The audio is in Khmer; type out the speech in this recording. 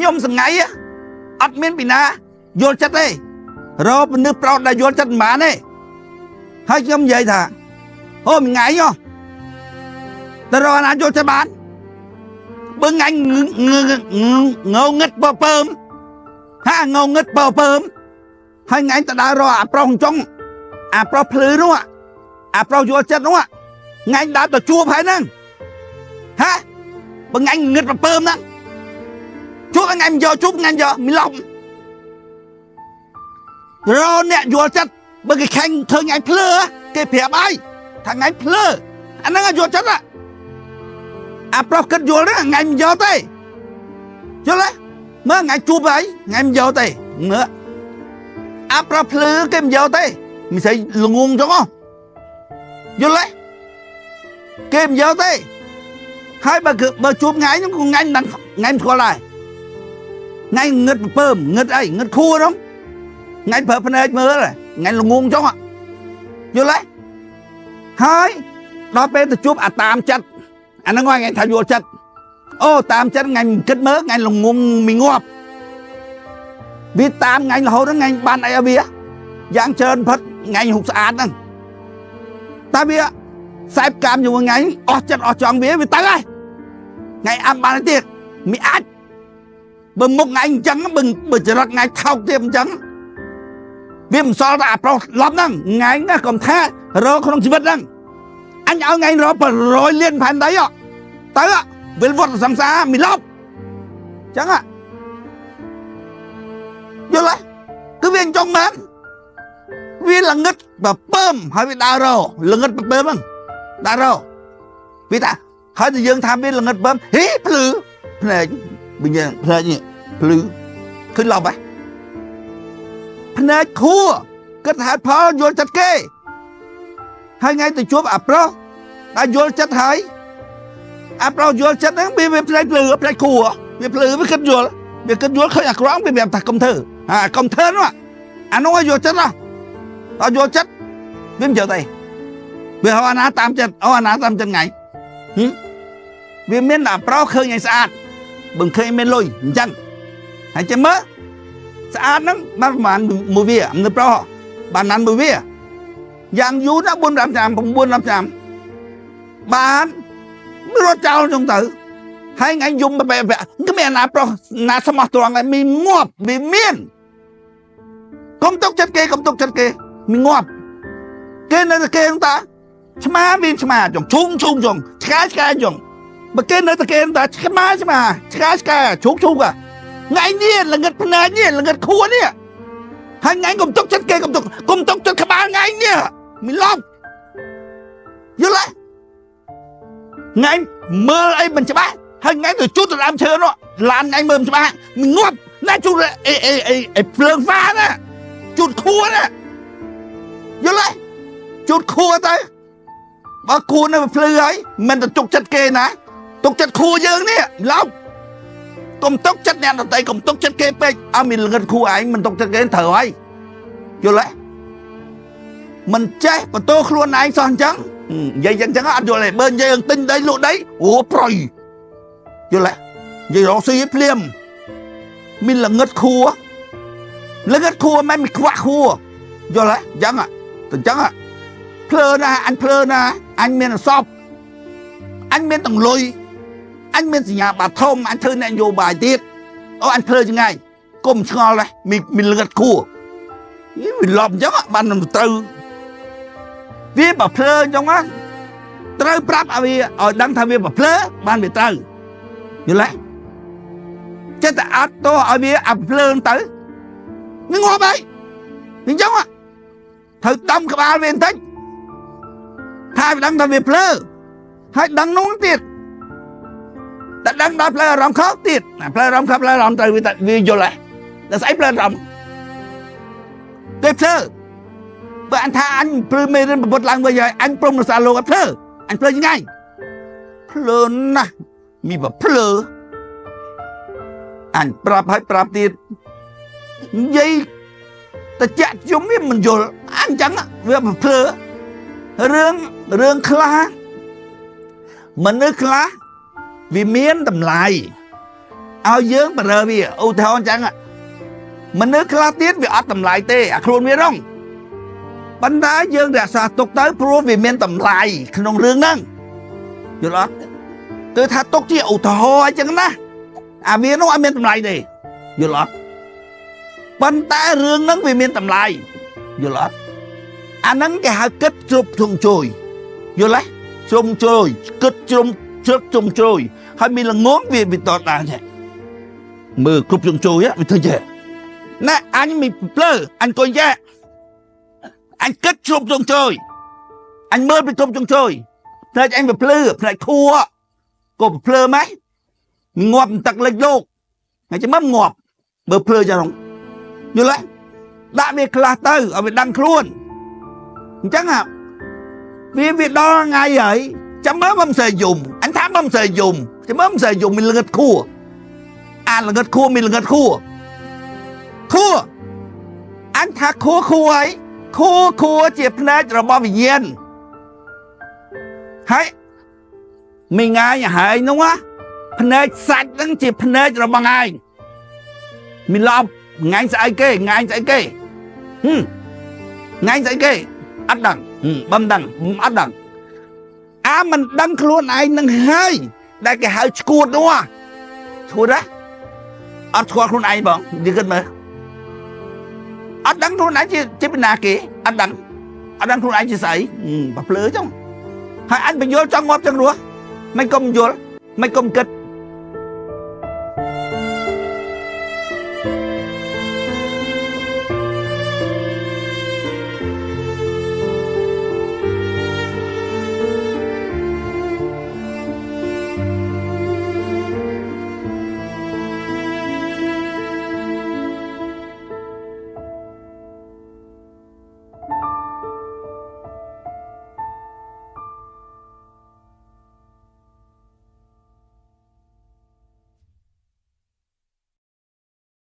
ខ្ញុំសងៃអត់មានពីណាយល់ចិត្តទេរកមនុស្សប្រុសដែលយល់ចិត្តមិនបានទេហើយខ្ញុំនិយាយថាអូមួយថ្ងៃហ៎តែរកអាណាយល់ចិត្តបានបើថ្ងៃងងងឹតបើពើមហាងងឹតបើពើមហើយថ្ងៃទៅដើររកអាប្រុសចុងអាប្រុសភ្លឺនោះអាប្រុសយល់ចិត្តនោះថ្ងៃដើរទៅជួបហើយហ្នឹងហាបើថ្ងៃងឹតបើពើមហ្នឹងជួបថ្ងៃមិនយកជួបថ្ងៃយកមីឡប់រកអ្នកយល់ចិត្តបើគេខេងឃើញថ្ងៃភ្លឺគេប្រាប់ហើយថាថ្ងៃភ្លឺអាហ្នឹងយល់ចិត្តអាប្រុសគិតយល់ហ្នឹងថ្ងៃមិនយកទេយល់ទេមើលថ្ងៃជួបហើយថ្ងៃមិនយកទេមើលអាប្រុសភ្លឺគេមិនយកទេមិនស្អីល្ងងចឹងហ៎យល់ទេគេមិនយកទេហើយបើគឺបើជួបថ្ងៃហ្នឹងក៏ថ្ងៃមិនដឹងថ្ងៃមិនស្គាល់ដែរថ្ងៃងឹតពើមងឹតអីងឹតខួរហ្នឹងថ្ងៃប្រើភ្នែកមើលថ្ងៃល្ងងចឹងយល់ទេហើយដល់ពេលទៅជួបអាតាមចិត្តអាហ្នឹងថ្ងៃថាយល់ចិត្តអូតាមចិត្តថ្ងៃមិនគិតមើលថ្ងៃល្ងងមីងាប់វាតាមថ្ងៃរហូតហ្នឹងថ្ងៃបានអីឲ្យវាយ៉ាងច្រើនផិតថ្ងៃហុកស្អាតហ្នឹងតែវាខ្សែបកម្មជាមួយថ្ងៃអស់ចិត្តអស់ចង់វាវាទៅហើយថ្ងៃអាប់បានទៀតមីអាចបើមុខថ្ងៃអញ្ចឹងបើបើចរិតថ្ងៃថោកទៀតអញ្ចឹងវាមិនសល់តែអាប្រុសឡប់ហ្នឹងថ្ងៃណាកុំថារកក្នុងជីវិតហ្នឹងអញឲ្យថ្ងៃរក100លានផែនដីទៅវិលវត្តសង្សារមីឡប់អញ្ចឹងយល់ទេគឺវាអញ្ចឹងមែនវាល្ងឹតបពើមហើយវាដើររល្ងឹតបពើមហ្នឹងដើររវាថាហើយតែយើងថាវាល្ងឹតពើមហេភ្លឺភ្នែកវិញភ្នែកនេះភ្លឺឃើញឡប់ហ៎ភ្នែកខួរគិតហេតុផលយល់ចិត្តគេហើយថ្ងៃទៅជួបអាប្រុសដែលយល់ចិត្តហើយអាប្រុសយល់ចិត្តហ្នឹងវាវាភ្នែកភ្លឺភ្នែកខួរវាភ្លឺវាគិតយល់វាគិតយល់ឃើញអាក្រក់វាប្រាប់ថាកុំធ្វើអាកុំធ្វើនោះអានោះយល់ចិត្តហ៎ដល់យល់ចិត្តវាមិនយកទេវាហៅអាណាតាមចិត្តអូអាណាតាមចិត្តថ្ងៃវាមានតែប្រុសឃើញឲ្យស្អាតបើឃើញមានលុយអញ្ចឹងហើយចាំមើលស្អាតហ្នឹងបានប្រហែលមួយវានៅប្រុសបានណាន់មួយវាយ៉ាងយូរណាស់4 5ឆ្នាំ9 10ឆ្នាំបានរត់ចោលចុងទៅហើយថ្ងៃយំបែបគ្មានអាណាប្រុសណាស្មោះត្រង់ហើយមានងាប់វាមានកុំទុកចិត្តគេកុំទុកចិត្តគេមានងាប់គេនៅតែគេហ្នឹងតាឆ្មាមានឆ្មាចុងឈុងឈុងចុងឆ្កែឆ្កែចុងបើគេនៅតែគេហ្នឹងតាឆ្មាឆ្មាឆ្កែឆ្កែឈុកឈុកថ្ងៃនេះល្ងឹតភ្នែកនេះល្ងឹតខួរនេះហើយថ្ងៃកុំទុកចិត្តគេកុំទុកកុំទុកចិត្តក្បាលថ្ងៃនេះមានឡប់យល់ទេថ្ងៃមើលអីមិនច្បាស់ហើយថ្ងៃទៅជុតទៅដើមឈើនោះឡានថ្ងៃមើលមិនច្បាស់ងាប់ណាជុតអេអេអេអេភ្លើងហ្វាណាជុតខួរណាយល់ទេជុតខួរទៅបើខួរនៅភ្លឺហើយមិនទៅទុកចិត្តគេណាទុកចិត្តខួរយើងនេះឡប់កុំទុកចិត្តអ្នកដទៃកុំទុកចិត្តគេពេកឲ្យមានល្ងិតខួរឯងមិនទុកចិត្តគេត្រូវហើយយល់ទេមិនចេះបន្ទោខ្លួនឯងសោះអញ្ចឹងនិយាយយ៉ាងអញ្ចឹងអត់យល់ទេបើនិយាយទិញដីលក់ដីអូប្រយយល់ទេនិយាយរកស៊ីភ្លាមមានល្ងិតខួរល្ងិតខួរមិនមានខ្វាក់ខួរយល់ទេអញ្ចឹងទៅអញ្ចឹងភ្លើណាអញភ្លើណាអញមានអសពអញមានទាំងលុយអញមានសញ្ញាបត្រធំអញធ្វើអ្នកនយោបាយទៀតអូអញភ្លើចងាយកុំឆ្ងល់ដែរមានមានល្ងិតខួរវាឡប់អញ្ចឹងបានត្រូវវាបើភ្លើអញ្ចឹងណាត្រូវប្រាប់ឲ្យវាឲ្យដឹងថាវាបើភ្លើបានវាត្រូវយល់ទេចិត្តតែអត់ទោះឲ្យវាអាភ្លើងទៅវាងាប់ហើយអញ្ចឹងត្រូវដំក្បាលវាបន្តិចថាវាដឹងថាវាភ្លើហើយដឹងនោះទៀតតែដឹងដល់ផ្លូវអារម្មណ៍ខុសទៀតផ្លូវអារម្មណ៍ខុសផ្លូវអារម្មណ៍ត្រូវវាវាយល់ហើយតែស្អីផ្លូវអារម្មណ៍គេភ្លើបើអញថាអញព្រឺមេរៀនប្រពុតឡើងវិញហើយអញព្រមរសាលោកឲ្យភ្លើអញភ្លើยังไงភ្លើណាស់មានបើភ្លើអញប្រាប់ហើយប្រាប់ទៀតនិយាយតែចាក់ជុំវាមិនយល់អញចឹងវាភ្លើរឿងរឿងខ្លះមនុស្សខ្លះវាមានតម្លៃ ឲ្យយើងបរើវាឧទាហរណ៍អញ្ចឹងមនុស្សខ្លះទៀតវាអត់តម្លៃទេអាខ្លួនវារងប៉ុន្តែយើងរក្សាទុកទៅព្រោះវាមានតម្លៃក្នុងរឿងហ្នឹងយល់អត់គឺថាទុកជាឧទាហរណ៍អញ្ចឹងណាអាវានោះអត់មានតម្លៃទេយល់អត់ប៉ុន្តែរឿងហ្នឹងវាមានតម្លៃយល់អត់អាហ្នឹងគេហៅគិតជ្រុបជ្រុងជ្រោយយល់ទេជ្រុងជ្រោយគិតជ្រុំជ្រុបជ្រុងជ្រោយហើយមានល្ងងវាវាតតដែរចេះមើលគ្រប់ជ្រុងជ្រោយវាធ្វើចេះណែអញមានភ្លើអញកុយចេះអញគិតជ្រុបជ្រុងជ្រោយអញមើលពីគ្រប់ជ្រុងជ្រោយភ្នែកអញវាភ្លឺភ្នែកខួរក៏ភ្លឺម៉េចងាប់ទឹកលិចលោកហើយចាំមើលងាប់មើលភ្លឺចឹងយល់ទេដាក់វាខ្លះទៅឲ្យវាដឹងខ្លួនអញ្ចឹងអាវាវាដល់ថ្ងៃហើយចាំមើលមិនស្អីយំអញថាមិនស្អីយំចាំមើលមិនស្អីយំមានល្ងិតខួរអាល្ងិតខួរមានល្ងិតខួរខួរអញថាខួរខួរហើយខួរខួរជាផ្នែករបស់វិញ្ញាណហើយមីងាយហើយនោះណាភ្នែកសាច់ហ្នឹងជាភ្នែករបស់ឯងមានឡប់ងាញ់ស្អីគេងាញ់ស្អីគេហឹមងាញ់ស្អីគេអត់ដឹងហឹមបំដឹងអត់ដឹងអាមិនដឹងខ្លួនឯងនឹងហើយដែលគេហៅឈួតនោះឈួតណាអត់ស្គាល់ខ្លួនឯងបងនិយាយគិតមើលអត់ដឹងខ្លួនឯងជាជាពីណាគេអត់ដឹងអត់ដឹងខ្លួនឯងជាស្អីបើភ្លើចឹងហើយអញបញ្យល់ចង់ងាប់ចឹងរស់មិនកុំយល់មិនកុំគិត។